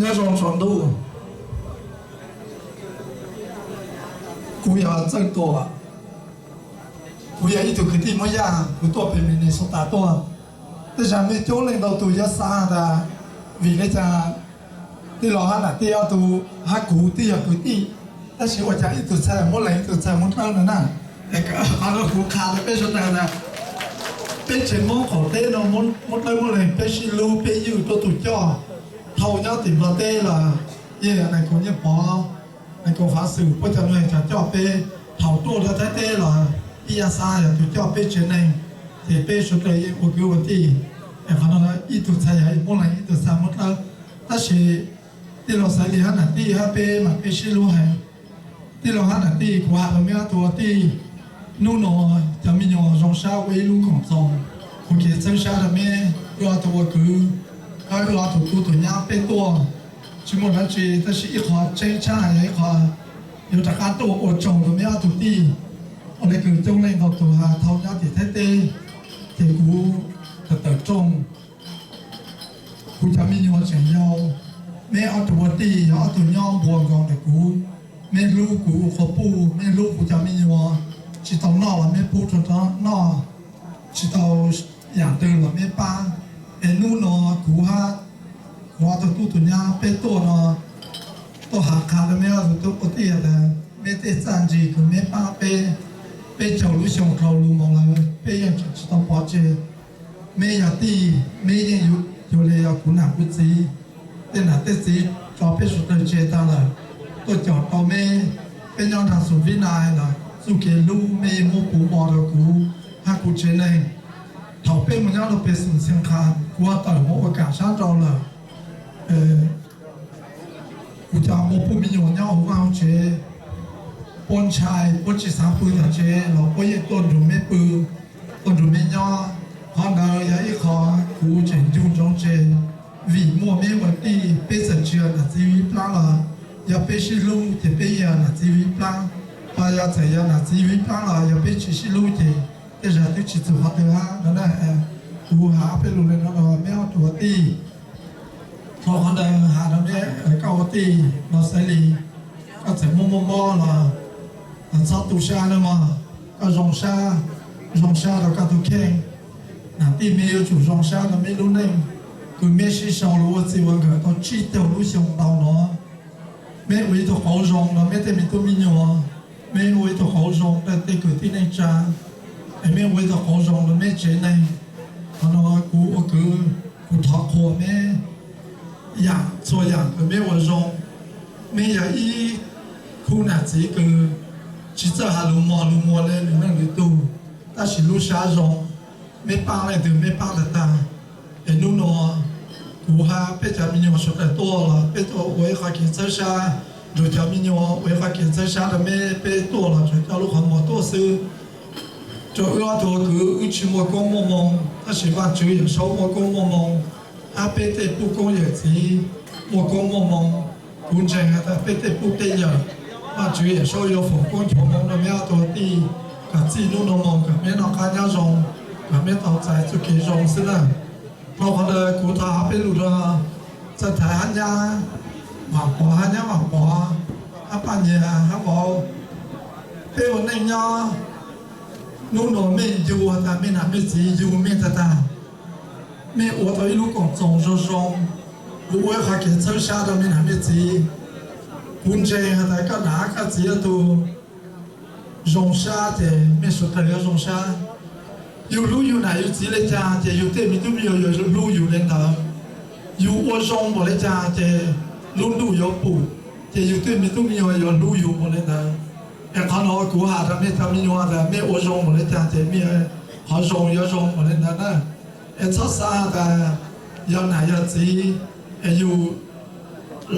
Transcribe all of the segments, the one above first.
Nyob zoo tsaus ntuj, kuv yog Txawj Tuam, kuv yog ib tug kwv tij Hmoob Yaj, kuv tuaj pem Minnesota tuaj. Tej zaum nej coob leej ntau tus yuav xav tas vim li cas tij laug hab nam tij ob tug hab kuv twb yog kwv tij, tab sis ua cas ib tug txhais Hmoob Leeg ib tug txhais Hmoob Dlawb no na. Qhov no kuv qha rau peb sawv daws tas peb tsev Hmoob qaum teb no, Hmoob Dlawb Hmoob Leeg peb sib hlub peb ywj tuab tug coj. Thaum nyob tim Nplog teb los yeej yog Nais Kaus Nyiaj Pov, Nais Kaus Fav Xwm, puab cov nuj cov coj peb. Thaum tuaj rau Thaib teb los ib yam xav yog tus coj peb tsev neeg, ces peb sawv daws yeej ua kwv ua tij. Es qhov no ib tug txhais yog Hmoob Leeg ib tug txhais Hmoob Dlawb, tab sis tij laug Xaiv Lis hab nam tij hab peb mas peb sib hlub heev. Tij laug hab nam tij, kuv has rau meb ob tug ua tij, hnub no cov me nyuam zoo sab ua ib lub koom txoos, kuv kev txhawb sab rau meb wb ob tug ua kwv, wb ob tug tub tus nyab peb tuaj. Tsis muaj dab tsi tab sis ib qho tseeb tshaj yog ib qho yuav rov qab tuaj ua tsaug rau meb ob tug tij. Ua le kws coob leej ntau tus has thaum nyob tim Thaib teb, ces kuv tawm tawm rooj, kuv cov me nyuam tseem yau, meb ob tug ua tij yog ob tug nyob npua nkaus ntawm kuv. Meb hlub kuv ua quas puj, meb hlub kuv cov me nyuam, tsis tau noj los meb pub rau noj, tsis tau yam twg los meb pab. Es hnub no kuv hab kuv ob tug tub tus nyab peb tuaj no, tuaj has qha rau meb ob tug tub ua tij tas meb tej txaj ntsis kws meb pab peb, peb caug lub xyoo dhau lug moog lawm peb yeej tseem tsis tau pov tseg. Meb yog tij, meb yeej yuav le yog kuv nam kuv txiv, tej nam tej txiv tso peb sawv daws tseg tag lawm, tuaj caum tau meb. Peb nyob nraag xum Vib Nais los txuj kev hlub mej yeej muab puv npo rau kuv hab kuv tsev neeg. Thaum peb mus nyob rau pem xum Xeev Khas, kuv tawm mus ua kam sab nrau lawm, kuv cov ua puj me nyuam nyob hauv vaj hauv tsev, puab ntshai puab tsis xav pw tom tsev los puab yeej tuaj nrug mej pw, tuaj nrug mej nyob. Qhov ntawd yog ib qho kuv tseem ncu ntsoov tseg, vim muaj meb ua tij, peb txawm tsis yog nam txiv viv plab los yog peb sib hlub ces peb yog nam txiv viv plab, ho yog txawm yog nam txiv viv plab los yog peb tsis sib hlub ces tej zag twb tsis txug qhov twg hab no na. Kuv has ob peb lus le no rau meb ob tug ua tij. Rau qhov ntawd has rau meb, koj ua tij no Xaiv Lis, koj txawm muaj muaj mob los txhob tu sab nawb mog, koj zoo sab, zoo sab rau koj tus kheej. Nam tij, meb yuav tsum zoo sab rau meb lub neej, kws meb sib sau lug ua txij ua nkawm tau tsib caug lub xyoo ntau no. Meb ua ib tug qauv zoo rau meb tej me tub me nyuam, meb ua ib tug qauv zoo rau tej kwv tij neej tsa, es meb ua ib tug qauv zoo rau meb tsev neeg. Qhov no kuv ua kwv, kuv thov qhuas meb yaam txhua yaam kws meb ua zoo. Meb yog ib khub nam txiv kws tsis txawj has lug mos lug muag le lwm leej lwm tug, tab sis lub sab zoo, meb paab leej twg meb paab tag tag. Es nub nua kuv hab peb cov me nyuam sawv daws tuaj los peb tuaj ua ib qho kev txhawb sab rua cov me nyuam, ua ib qho kev txhawb sab rua meb, peb tuaj los tsuas coj lub qhov muag tuaj xwb. Rua wb ob tug kwv, wb tsis muaj koob muaj moo, tab sis Vaajtswv Yawm Saub muaj koob muaj moo, hab peb tej puj koob yawm txiv muaj koob muaj moo. Kuv ntseeg has tas peb tej puj tej yawm, Vaajtswv Yawm Saub yuav foom koob nchuav moo rua meb ob tug tij, kom txij nub nua moog kom meb noj qab nyob zoo, kom meb tau txais txuj kev zoo xwb na. Rua qhov ntawd kuv thov has peb lug rua Txawj Thaiv hab nyab Vaam Pov hab nyab Vaam Pov hab Paaj Nyiag hab Vauv, peb ua neej nyob, nub nua mej ncu has tas mej nam mej txiv ncu mej tag tag, mej ua tau ib lub koom txoos zoo zoo, kuv ua ib qho kev txhawb sab rua mej nam mej txiv. Kuv ntseeg has tas koj nam koj txiv ob tug zoo sab ces mej suav dlawg yuav zoo sab. Yug hlub yug nam yug txiv le caag ces yug tej me tub me nyuam yuav hlub yug le ntawd. Yug ua zoo npaum le caag ces lub ntuj yuav pum, ces yug tej me tub me nyuam yuav hlub yug npaum le ntawd. Es qhov no kuv has rua mej cov me nyuam tas mej ua zoo npaum le caag ces mej qhov zoo yuav zoo npaum le ntawd na. Es txhob xav tas yog nam yog txiv es yug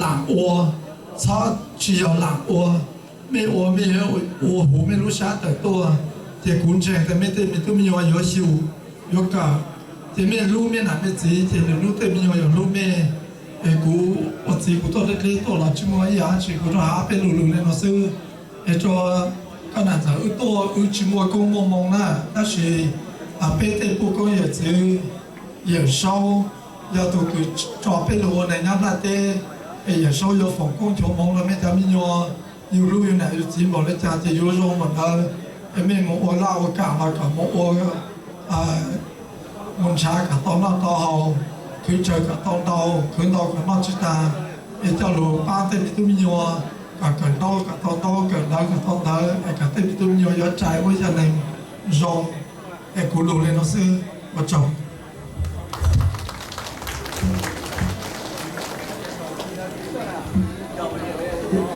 laam ua, txhob tsis yog laam ua. Mej ua mej yuav ua huv mej lub sab tawm tuaj, ces kuv ntseeg tas mej tej me tub me nyuam yuav xyum, yuav kawm, ces mej hlub mej nam mej txiv ces lwm nub tej me nyuam yuav hlub mej. Es kuv ua txiv kuv tuaj deb deb tuaj los tsis muaj ib yam dab tsi, kuv rua has peb lug lug le no xwb. Es rua koj nam ntxawm wb tuaj wb tsis muaj koob muaj moo na, tab sis peb tej puj koob yawm txiv Yawm Saub yog tug kws tso peb lug ua neeg nyob nplaj teb, Es Yawm Saub yuav foom koob nchuav hmoov rau mej cov me nyuam, yus hlub yus niam yus txiv npaum li cas ces yuav zoo npaum ntawd. Es mej mus ua laj ua kam los kom mus ua, mus nrhav kom tau noj tau haus, khwv tsawg kom tau ntau, khwv ntau kom noj tsis tag. Es coj lus pab tej me tub me nyuam kom kawm ntaub kom tau ntaub, kawm ntawv kom tau ntawv, es kom tej me tub me nyuam yuav rais ua yog neeg zoo. Es kuv lus li no xwb, ua tsaug.